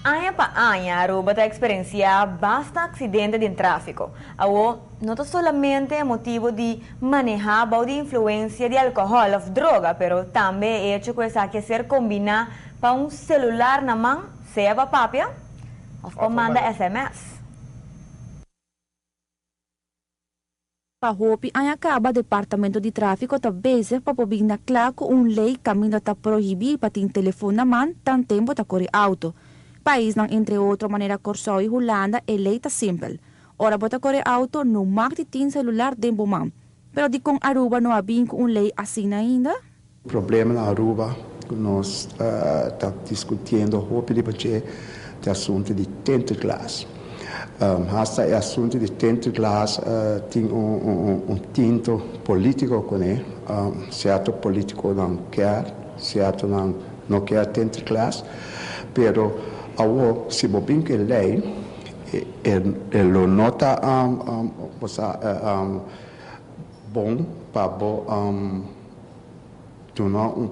Aña pa aña Aruba ta experiencia basta accidente den trafico. Awo no ta solamente e motibo di maneha bou di influencia di alcohol of droga, pero tambe e hecho cu esaki a ser combina pa un celular na man, sea pa papia of pa manda sms. Pa hopi aña caba Departamento di Trafico ta bezig pa por bin na cla cu un ley caminda ta prohibi pa tin telefon na man tan tempo ta core auto. Paisnan entre otro manera Corsou y Hulanda e ley ta simpel. Ora bo ta core auto no mag di tin celular den bo man. Pero dicon Aruba no a bin cu un ley asina ainda? Problema na Aruba cu nos ta discutiendo hopi riba dje ta e asunto di tinted glass. Hasta e asunto di tinted glass tin un tinto politico cune. Cierto politiconan kier, ciertonan no kier tinted glass. Pero awo si bo bin cu e ley e lo no ta bon pa bo duna un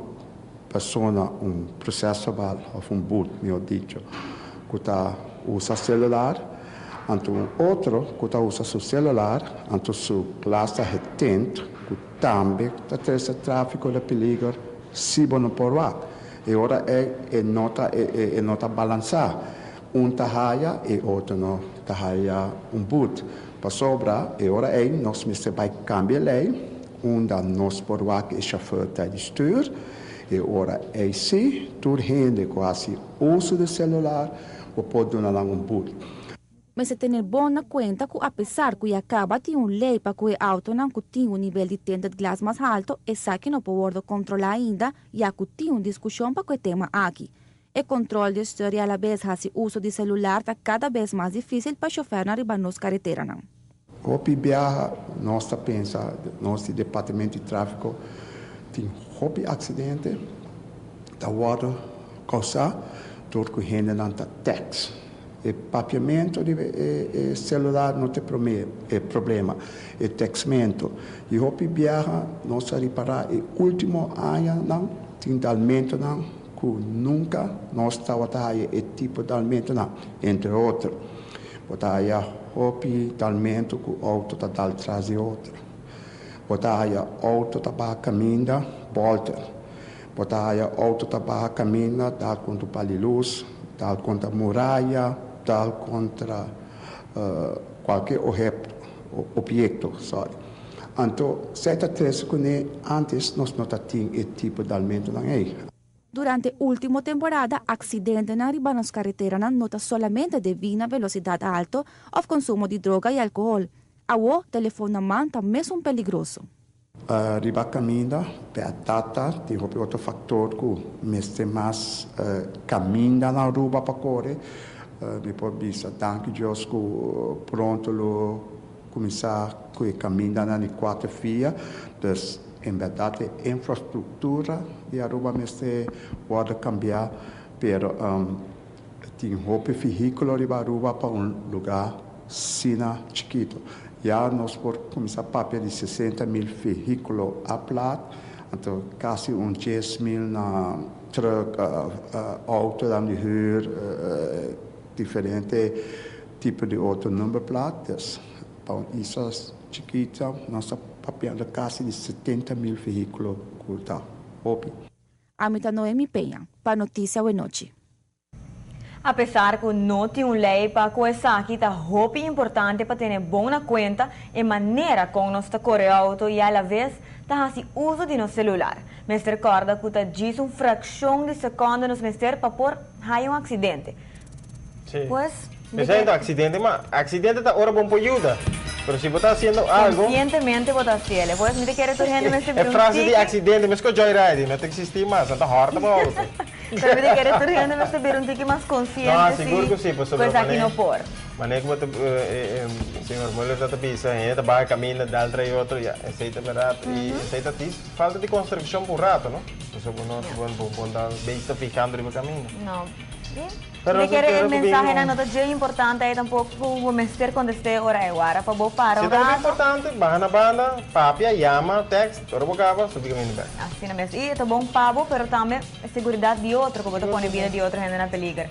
persona un proceso verbal of un boet, mihor dicho, cu ta usa celular, anto un otro cu ta usa su celular, anto su glas ta getint, cu tambe ta trece trafico na peliger si bo no por wak. E ora ey e no ta e no ta balansa. Un ta haya e otro no ta haya un boet. Pasobra e ora ey nos mester bay cambia ley unda nos por wak e chauffeur ta di stuur. E ora ey si tur hende cu haci uso di celular bo por duna nan un boet. Mester tene bon na cuenta cu apesar cu ya caba tin un ley pa cu e autonan cu tin un nivel di tinted glass mas halto, esaki no por wordo controla ainda ya cu tin un discusion pa cu e tema aki. E control di stuur y alabes haci uso di celular ta cada bes mas dificil pa chofernan riba nos careteranan. Hopi biaha nos ta pensa nos di Departamento di Trafico tin hopi accidente ta wordo causa door cu hendenan ta text. E papiamento riba e celular no ta e problema, e textmento. Y hopi biaha nos a ripara e ultimo añanan tin dalmentonan cu nunca nos tabata haya e tipo dalmentonan, entre otro. Bo ta haya hopi dalmento cu auto ta dal tras di otro. Bo ta haya auto ta baha caminda bolter. Bo ta haya auto ta baha caminda dal contra pal di luz, dal contra muraya, dal contra cualkier obiecto, sorry. Anto, esey ta trece cune antes nos no ta tin e tipo dalmentonan ey. Durante ultimo temporada, accidentenan riba nos careteranan no ta solamente debi na velocidad alto of consumo di droga y alcohol. Awo, telefon na man ta mesun peligroso. Riba caminda, berdad ta, tin hopi otro factor cu mester mas caminda na Aruba pa core. Mi por bisa danki Dios cu pronto lo cuminsa cu e camindanan di cuater via. Dus, en berdad e infrastructura di Aruba mester wordo cambia, pero tin hopi vehiculo riba Aruba pa un lugar sina chikito. Ya nos por cuminsa papia di 60.000 vehiculo a plat, anto casi un 10.000 na truck, auto dan di huur, diferente tipo di auto nummerplaat. Dus pa un isla chikito nos ta papiando casi di 70.000 vehiculo cu ta hopi. Ami ta Noemi Peña, pa Noticia Awe Nochi. Apesar cu no tin un ley pa cu esaki, ta hopi importante pa tene bon na cuenta e manera con nos ta core auto y a la vez ta haci uso di nos celular. Mester corda cu ta djis un fraccion di seconde nos mester pa por haya un accidente. Pues, Pensando accidente, ma accidente ta ora bon por yuda. Pero si bo ta haciendo algo Conscientemente bo ta haciele. Pues mi ta kere tur hende mester E frase di accidente, mesco joyride, no ta existi mas, ta horta pa auto. Pero mi ta kere tur hende mester bira un tiki mas consciente. No, sigur cu si, pasobra Pues aki no por. Mane cu bo ta, señor Muller ta bisa, hende ta baha caminda, dal tras otro, ya, esey ta berdad. Y esey ta tis falta di construccion pa un rato, no? Pasobra bo no, bo bo ta bezig ta fijando riba caminda. No. Pero mi kere e mensahenan no ta dje importante ei tampoco cu bo mester contest'é ora ei wara pa bo para un rato. Si ta hopi importante, baha na banda, papia, yama, text, ora bo caba, subi caminda bek. Asina mes. Y e ta bon pa bo, pero tambe e seguridad di otro, cu bo ta pone bida di otro hende na peliger.